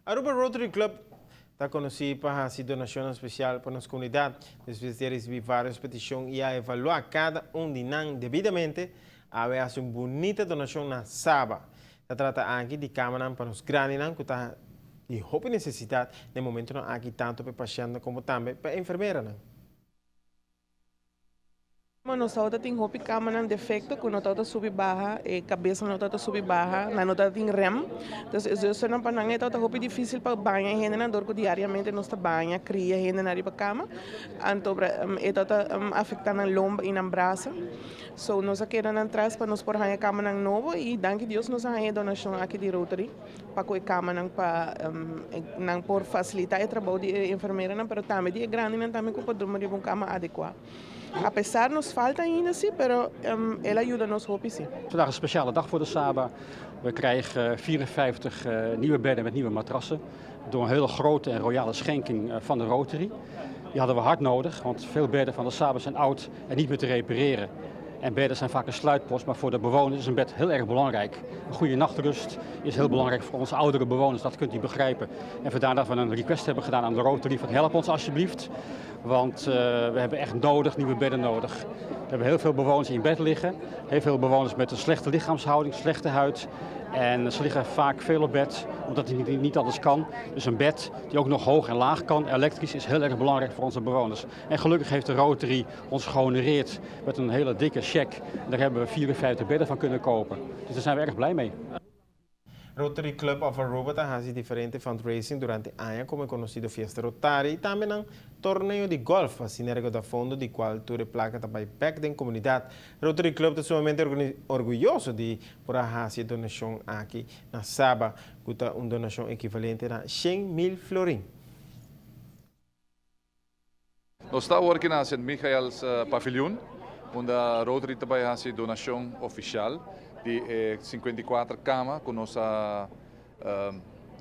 Aruba Rotary Club ta conoci pa haci donacionnan special pa nos comunidad. Despues di a ricibi varios peticion y a evalua cada un di nan debidamente, awe a haci un bunita donacion na Saba. Ta trata aki di camanan pa nos grandinan cu ta di hopi necesidad na e momentonan aki tanto pa e pacientnan como tambe pa e enfermeranan. Nos tabata tin hopi kamanan defekto ku no tabata subi baha, e kabesnan no tabata subi baha, nan no tabata tin rem. Entonces e zusternan pa nan e tabata hopi difisil pa baña e hendenan dor ku diariamente nos ta baña, kria hendenan riba kama. Anto e tabata afekta nan lomba i nan brasa. So nos a keda nan tras pa nos por haña kamanan nobo i danki Dios nos a haña e donashon aki di Rotary pa ku e kamanan pa nan por fasilita e trabou di e enfermeranan pero tambe di e grandinan tambe ku por drumi riba un kama adekuá. A pesar nos falta ainda si, pero el a yuda nos hopi si. Vandaag een speciale dag voor de Saba. We krijgen 54 nieuwe bedden met nieuwe matrassen. Door een hele grote en royale schenking van de Rotary. Die hadden we hard nodig, want veel bedden van de Saba zijn oud en niet meer te repareren. En bedden zijn vaak een sluitpost, maar voor de bewoners is een bed heel erg belangrijk. Een goede nachtrust is heel belangrijk voor onze oudere bewoners, dat kunt u begrijpen. En vandaar dat we een request hebben gedaan aan de Rotary van help ons alsjeblieft. Want we hebben echt nodig, nieuwe bedden nodig. We hebben heel veel bewoners in bed liggen. Heel veel bewoners met een slechte lichaamshouding, slechte huid. En ze liggen vaak veel op bed, omdat het niet anders kan. Dus een bed die ook nog hoog en laag kan, elektrisch, is heel erg belangrijk voor onze bewoners. En gelukkig heeft de Rotary ons gehonoreerd met een hele dikke cheque. Daar hebben we 54 bedden van kunnen kopen. Dus daar zijn we erg blij mee. Rotary Club of Aruba ta haci diferente fundraising durante aña como e conocido Fiesta Rotary y tambe nan torneo di golf, asina recauda fondo di cual tur e placa ta bay bek den comunidad. Rotary Club ta sumamente orguyoso di por a haci e donacion aki na Saba, cu ta un donacion ekivalente na 100,000 florin. Nos ta awor aki na Sint Michael's Paviljoen, unda Rotary ta bai hasi donashon ofishal di e 54 kama ku nos a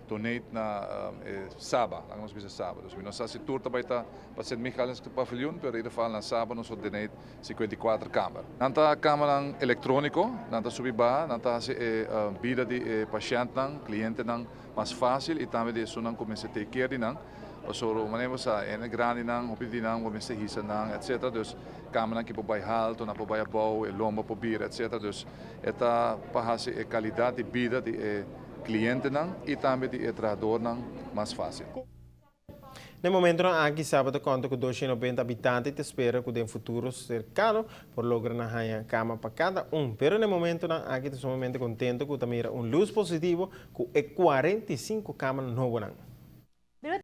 donate na e Saba, laga nos bisa Saba. Dus mi no sa si tur ta bai ta pa Sint Michael's Paviljoen, pero in ieder geval na Saba nos a donate 54 kamer. Nan ta kamanan elektroniko, nan ta subi baha, nan ta hasi e bida di e pashèntnan, klientenan mas fásil i tambe di esunnan ku mester take care di nan. Pasobra un manera bo sa hende grandinan, hopi di nan bo mester hisa nan etcetera, dus kamanan ki por bai halto, nan por bai abou, e lomba por bira etcetera, dus e ta pa hasi e kalidat di bida di e klientenan i tambe di e trahadornan mas fásil. Na e momentonan aki Saba ta konta ku 290 habitante i ta spera ku den futuro serkano por logra na haña kama pa kada un. Pero na e momentonan aki ta sumamente kontento ku ta mira un lus positivo ku e 45 kama nobonan.